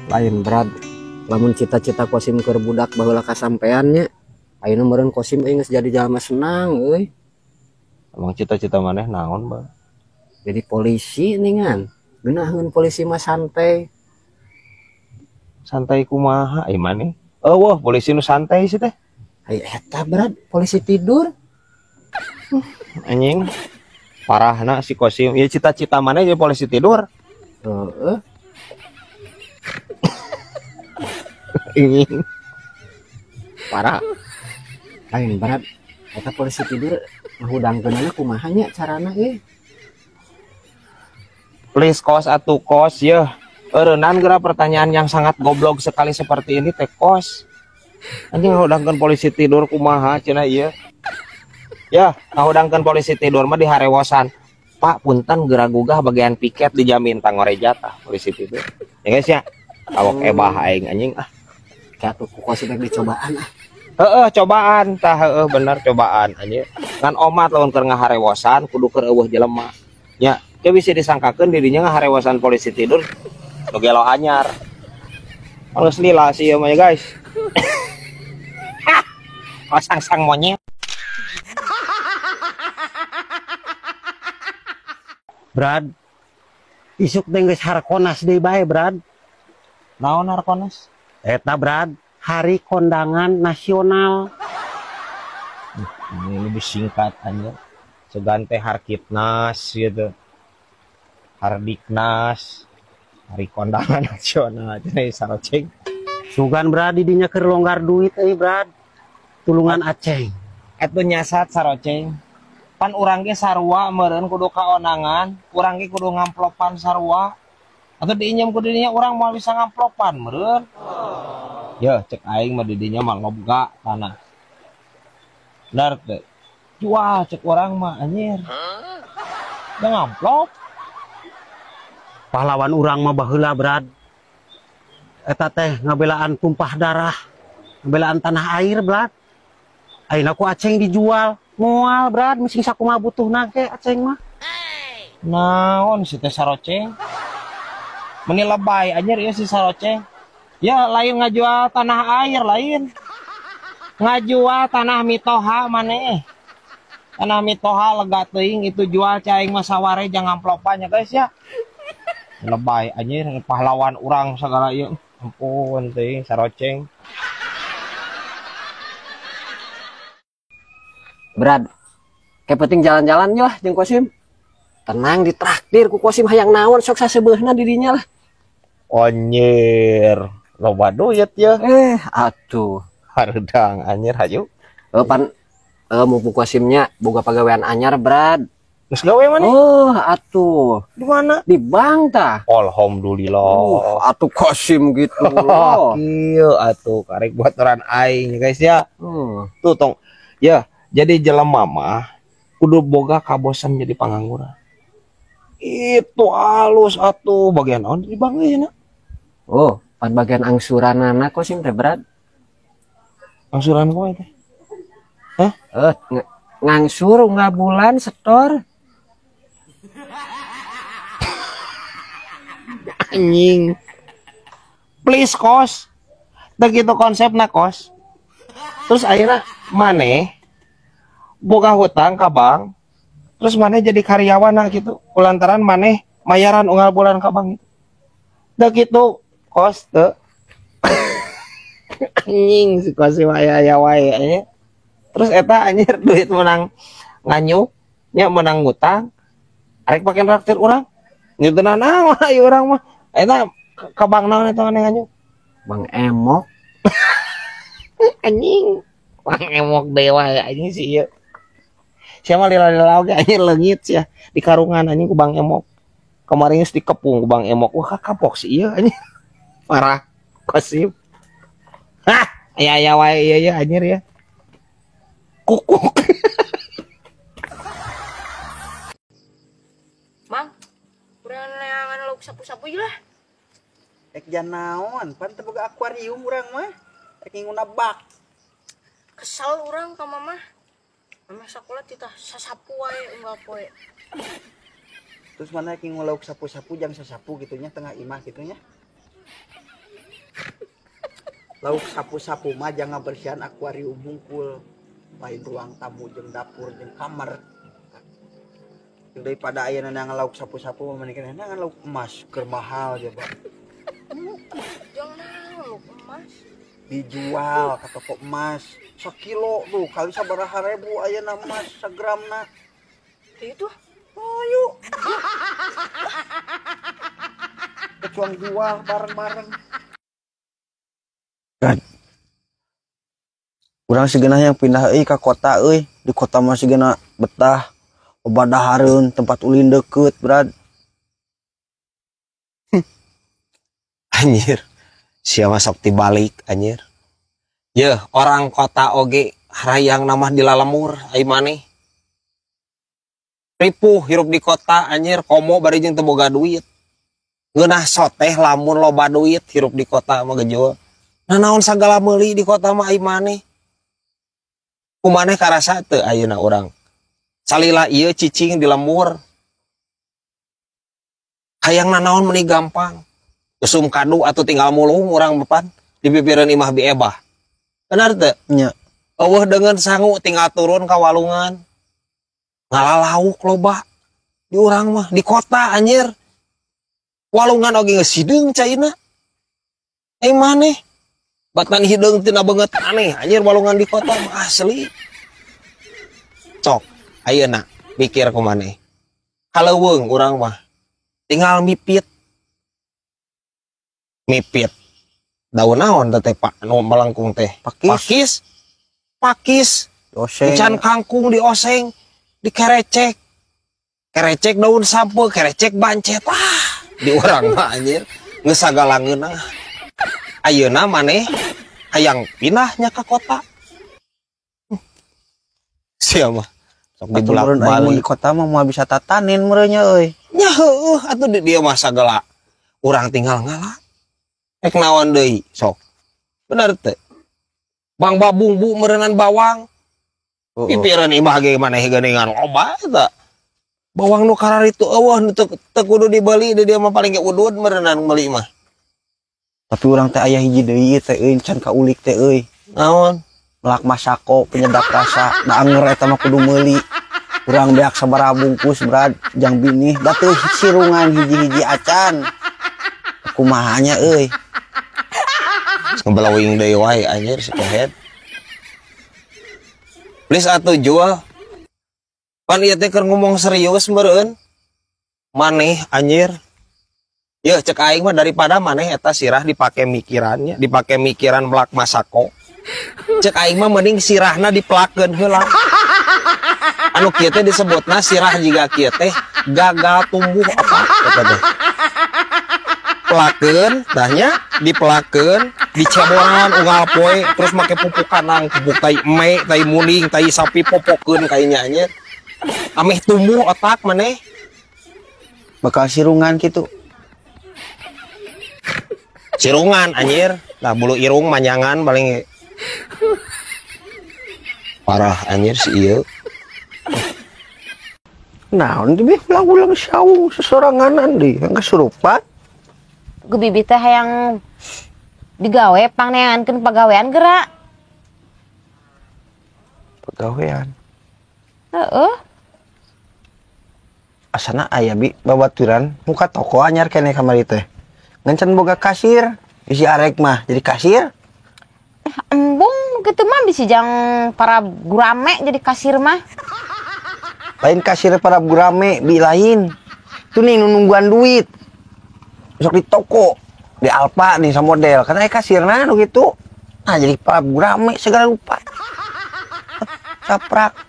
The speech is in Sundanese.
Lain berat lamun cita-cita Kosim keur budak baheula kasampean nya. Ayeuna meureun Kosim euy geus jadi jalma senang euy. Emang cita-cita maneh naon, Bang? Jadi polisi ningan. Geunaheun polisi mah santai. Santai kumaha ai maneh? Eueuh, polisi nu santai sih teh. Ai eta berat polisi tidur. Anjing. Parahna si Kosim. Ya cita-cita maneh jadi polisi tidur. Heeh. Anjing. Parah. Lain berat eta polisi tidur ngahudangkeunana kumaha nya carana euy. Please kos atuh kos yeuh. Eureunnan geura pertanyaan yang sangat goblok sekali seperti ini teh kos. Anjing ngahudangkeun polisi tidur kumaha cenah ieu. Ya, ngahudangkeun polisi tidur mah di harewosan. Pak punten geura gugah bagian piket dijamin tangoreja tah polisi tidur. Ya guys ya. Awak ebah aing anjing ah. Kayak tuh ku Kosim rek dicobaan ah. Heeh, cobaan tah heeh bener cobaan anjing. Ngan omat lamun keur ngaharewosan kudu keur eueuh jelema. Nya, ke bisa disangkakeun dirinya ngaharewosan polisi tidur nu gelo anyar. Geus lila sih ieu mah ya guys. Pasang sang monyet. Brad, isuk teh geus harkonas deui bae, Brad. Naon harkonas? Eta, Brad, hari kondangan nasional. Ini lebih singkat aja. Segan teh harkitnas gitu. Hardiknas, hari kondangan nasional cenah saroceng. Sugan Brad didinya keur longgar duit euy, Brad. Tulungan Aceng. Atuh nyasat saroceng. Pan urang ge sarua meureun kudu kaonangan, urang ge kudu ngamplopan sarua. Atuh diinjem ku didinya urang moal bisa ngamplopan meureun. Ya cek aing mah didinya mah lobga tanah. Benar teu? Jual cek urang mah anjir. Da ngamplop. Pahlawan urang mah baheula, Brad. Eta teh ngabelaan tumpah darah, ngabelaan tanah air, Brad. Ayeuna ku Aceng dijual. Moal, Brad, mesti sakumaha butuhna ge Aceng mah. Naon si teh saroceng? Meni lebay anjir ieu si saroceng. Ya lain ngajual tanah air lain. Ngajual tanah mitoha maneh. Tanah mitoha lega teuing itu jual caing mah saware jangan ngamplopan ya guys ya. Lebay anjir pahlawan urang segala ieu. Ampun teuing saroceng. Brad, kayak penting jalan-jalan lah jeung Kosim. Tenang ditraktir ku Kosim hayang naon sok sasebeuhna dirinya lah. Anjir, loba duit ya. Atuh. Hareudang anjir hayu. Pan mumpung Kosimnya boga pagawean anyar, Brad. Geus gawe maneh? Oh, atuh. Di mana? Di bank tah. Alhamdulillah. Atuh Kosim gitu loh. Iya atuh karek buat orang aing guys ya. Tuh tong. Ya, jadi jelema mah kudu boga kabosan jadi pangangguran. Itu halus atuh bagian naon di bank ieu na? Oh, pan bagian angsuranana Kosim teh, Brad. Angsuran kumaha teh? Hah? Ngangsur unggal bulan setor. Anjing. Please kos. Teu kitu konsepna kos. Terus akhirnya maneh boga hutang ka bank, terus maneh jadi karyawan nah gitu. Kulantaran maneh mayaran unggal bulan ka bank gitu. Teu kitu kos teu. Anjing si kos aya wae nya. Terus eta anjir duit menang nganyuk nya menang ngutang. Arek pake traktir urang. Nyeuteuna naon ieu urang mah. Eta ka bank naon eta maneh nganyuk? Bank Emok. Anjing. Bank Emok dewa anjing si ieu. Sia mah lila-lila oge anjir leungit sia di karungan anjing ku Bank Emok. Kemarin geus dikepung ku Bank Emok. Wah kapok si ieu anjing. Parah. Kosip. Hah, aya-aya wae ieu ya anjir ya. Kukuk. Mang, urang neangan lauk sapu-sapu ieu lah. Ek jan naon, pan teu boga akuarium urang mah. Ek nginguna bak. Kesel urang ka mama. Mama sakola titah sasapu wae unggal poe. Terus mana ngingu lauk sapu-sapu jang sasapu gitu nya tengah imah gitu nya. Lauk sapu-sapu mah jangan bersihan akuarium hungkul. Lain ruang tamu jeung dapur jeung kamar. Jeung daripada ayeuna neangan lauk sapu-sapu mah mendingan neangan lauk emas keur mahal coba. Jang naon lauk emas? Dijual ke toko emas sakilo tuh kali sabaraha ribu ayeuna emas sagramna. Itu? Ayo. Kecuang jual bareng-bareng. Brad. Urang sigana yang pindah euy ka kota euy. Di kota mah sigana betah. Loba dahareun, tempat ulin deket, Brad. Anjir. Siapa sok tibalik anjir. Yeuh, orang kota oge harayang nama di lalemur ai maneh. Ripuh hirup di kota anjir, komo bari jeung teu boga duit. Ngeunah soteh lamun loba duit hirup di kota mah gejol. Nanaon sagala meuli di kota mah ai maneh. Kumaneh karasa teu ayeuna urang. Salila ieu cicing di lembur. Hayang nanaon meuni gampang. Usum kadu atau tinggal mulung urang depan di pipireun imah bi ebah. Benar teu? Nya. Eueuh deungeun sangu tinggal turun ka walungan. Ngalalauk loba di urang mah di kota anjir. Walungan oge geus hideung caina. Eh maneh batan hideung tina beungeut aneh anjir walungan di kota mah asli. Sok ayeuna mikir ku maneh. Kaleuweung urang mah tinggal mipit. Mipit. Daun naon teh Pak nu melengkung teh? Pakis. Pakis. Pakis. Oseng. Ican kangkung dioseng, dikerecek. Kerecek daun sampe, kerecek bancet. Ah, di urang mah anjir geus sagala ngeunah. Ayeuna maneh hayang pindahnya ke kota. Siapa? Sok Atuh meureun aya mun dibulak-balik. di kota mah moal bisa tatanin meureun nya euy. Nya heueuh atuh di dieu mah sagala. Urang tinggal ngala. Rek naon deui sok. Bener teu? Bang babungbu meureunan bawang. Heeh. Pipireun imah ge maneh geuningan loba eta. Bawang nu kararitu eueuh nu teu kudu dibeli di dieu mah paling ge udud meureunan meuli mah. Tapi urang teh aya hiji deui teh euy can kaulik teh euy. Naon? Melak masako penyedap rasa. Da anger eta mah kudu meuli. Urang beak sabaraha bungkus Brad jang binih da teu sirungan hiji-hiji acan. Kumaha nya euy. Ngebelawing deui wae anjir si kehed. Please atuh jual. Pan ieu teh keur ngomong serius meureun. Maneh anjir. Yeuh cek aing mah daripada maneh eta sirah dipake mikirannya, dipake mikiran melak masako. Cek aing mah mending sirahna dipelakeun heula. Anu kieu teh disebutna sirah jiga kieu teh gagal tumbuh apa eta teh. Pelakeun tahnya dipelakeun, diceboran unggal poe terus make pupuk kandang, pupuk tai eme, tai muning, tai sapi popokeun kayaknya anjir. Ameh tumbuh otak maneh. Bakal sirungan kitu. Sirungan anjir. Lah bulu irung manjangan paling parah anjir si ieu. Naon teh ulang-ulang saung sesoranganan deui, yang kesurupan. Ku bibi teh hayang digawe pangneankeun pagawean geura. Pagawean. Heeh. Asana aya bi babaturan muka toko anyar keneh kamari teh. Ngan can boga kasir, isi arek mah jadi kasir. Embung gitu mah bisi jang para gurame jadi kasir mah. Lain kasir para gurame bi lain. Itu nih nungguan duit. Besok di toko, di Alfa nih sama model. Karena kasirna nu gitu. Nah jadi para gurame segala rupa. Caprak.